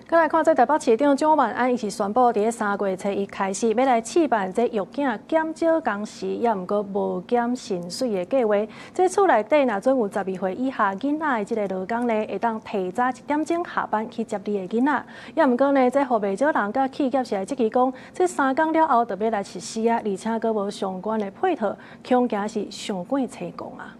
閣來看這台北市長蔣萬安，伊是宣布，佇咧3月初一開始，欲來試辦這育囝減少工時，抑毋過無減薪水的計畫。這厝內底若準有12歲以下囡仔的這个勞工呢，會當提早1點鐘下班去接你的囡仔。抑毋過呢，這予袂少人佮企業是來質疑講，這3工了後就欲來實施啊，而且閣無相關的配套，恐驚是傷過齊講啊。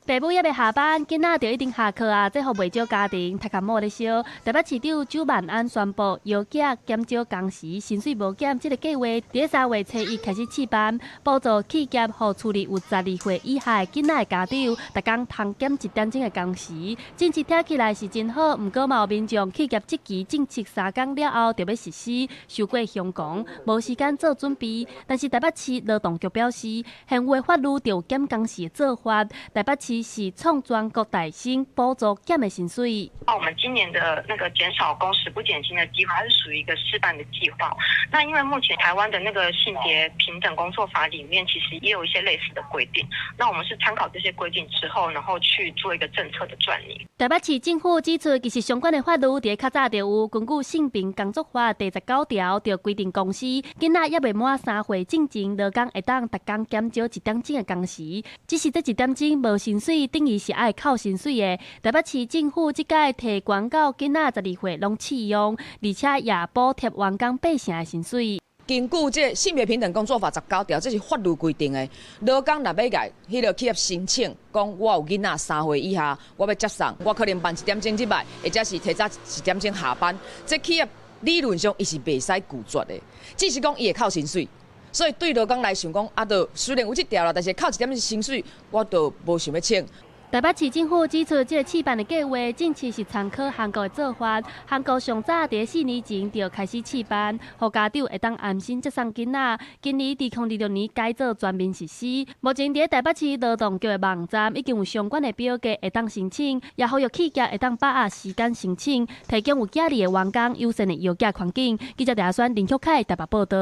爸母猶未下班，囡仔就已經下課啊！這予袂少家庭頭殼某咧燒。台北市長蔣萬安宣布，育囝減少工時，薪水無減，這个計畫佇3月初一開始試辦，補助企業予厝裡有12歲以下的囡仔的家長，逐工通減1點鐘的工時。政策聽起來是真好，毋過嘛有民眾企業質疑政策3工了後就欲實施，傷過兇狂，無時間做準備。但是台北市勞動局表示，現有的法律就有減工時的做法，台北市是創全國大省補助減的薪水。那我們今年的那個減少工時不減薪的計劃，它是屬於一個試辦的計劃。那因為目前台灣的那個性別平等工作法裡面，其實也有一些類似的規定。那我們是參考這些規定之後，然後去做一個政策的轉擬。台北市政府指出，其實相關的法律佇較早就有，根據性平工作法第19條就規定，公司囡仔猶未滿3歲進前，勞工會當逐工減少1點鐘的工時，只是這1點鐘無薪水，等於是愛扣薪水的。台北市政府這擺提懸到囡仔12歲攏適用，而且也補貼員工8成的薪水。根據這性別平等工作法19條，這是法律規定的。勞工若欲共彼个企業申請，講我有囡仔3歲以下，我欲接送，我可能慢1點鐘入來，或者是提早1點鐘下班，這企業理論上伊是袂使拒絕的，只是講伊會扣薪水。所以對勞工來想講，啊，著雖然有這條啦，但是扣1點鐘薪水，我就無想欲請。台北市政府指出，這个試辦的計畫，政策是參考韓國的做法。韓國上早佇4年前就開始試辦，予家長會當安心接送囡仔。今年2026年改做全面實施。目前佇台北市勞動局的網站已經有相關的表格會當申請，也呼籲企業會當把握時間申請，提供有囝兒的員工友善的育囝環境。記者陳阿選、林旭凱台北報導。